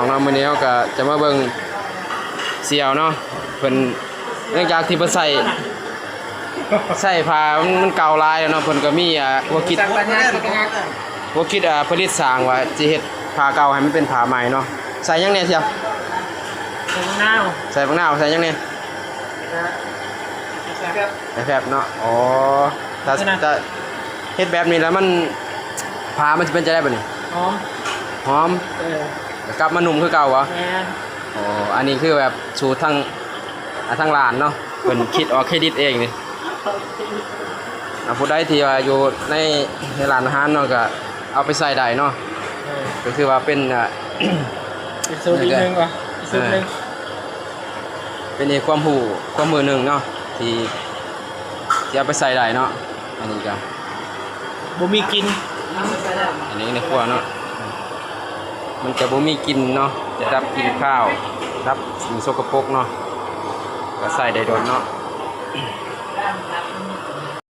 ເນາະ ມື້ນີ້ເຮົາກໍຈະມາເບິ່ງສ່ຽວເນາະ ເພິ່ນ ຫຼັງຈາກທີ່ເພິ່ນໃຊ້ ໃຊ້ຜ້າມັນ ມັນເກົ່າຫຼາຍແລ້ວເນາະ ເພິ່ນກໍມີ ອ່າ ຫົວຄິດ ຫົວຄິດ ອ່າ ຜະລິດສ້າງວ່າຊິເຮັດຜ້າເກົ່າໃຫ້ມັນເປັນຜ້າໃໝ່ເນາະ. ໃສ່ຫຍັງແດ່ສ່ຽວ? ໃສ່ບັກນາວ ໃສ່ບັກນາວ ໃສ່ຫຍັງແດ່? ໃສ່ແຟັບເນາະ. ອໍ ຖ້າ ຖ້າເຮັດແບບນີ້ແລ້ວມັນ ຜ້າມັນຊິເປັນຈັ່ງໃດບັດນີ້? ຫອມ ຫອມ ເອີ ກັບມານຸ່ມຄືເກົ່າບໍ? ແມ່ນ. ອໍ ອັນນີ້ຄືແບບສູດທາງ ອ່າ ທາງຮ້ານເນາະ ເພິ່ນຄິດອອກເຄຣດິດເອງນີ້. ອ່າ ຜູ້ໃດທີ່ວ່າຢູ່ໃນ ໃນຮ້ານອາຫານເນາະ ກໍເອົາໄປໃຊ້ໄດ້ເນາະ. ເອີ ກໍຄືວ່າເປັນ ອ່າ ເປັນສູດອີກໜຶ່ງ ເອີ ເປັນສູດໜຶ່ງ ເປັນອີກຄວາມຮູ້ ຄວາມຮູ້ໜຶ່ງເນາະ ທີ່ ທີ່ເອົາໄປໃຊ້ໄດ້ເນາະ. ອັນນີ້ກໍບໍ່ມີກິ່ນ ອັນນີ້ໃນຄົວເນາະ ມັນຈະບໍ່ມີກິ່ນເນາະ ຈະດັບກິ່ນຄາວ ດັບສິ່ງສົກກະປົກເນາະ ກໍໃຊ້ໄດ້ດົນເນາະ.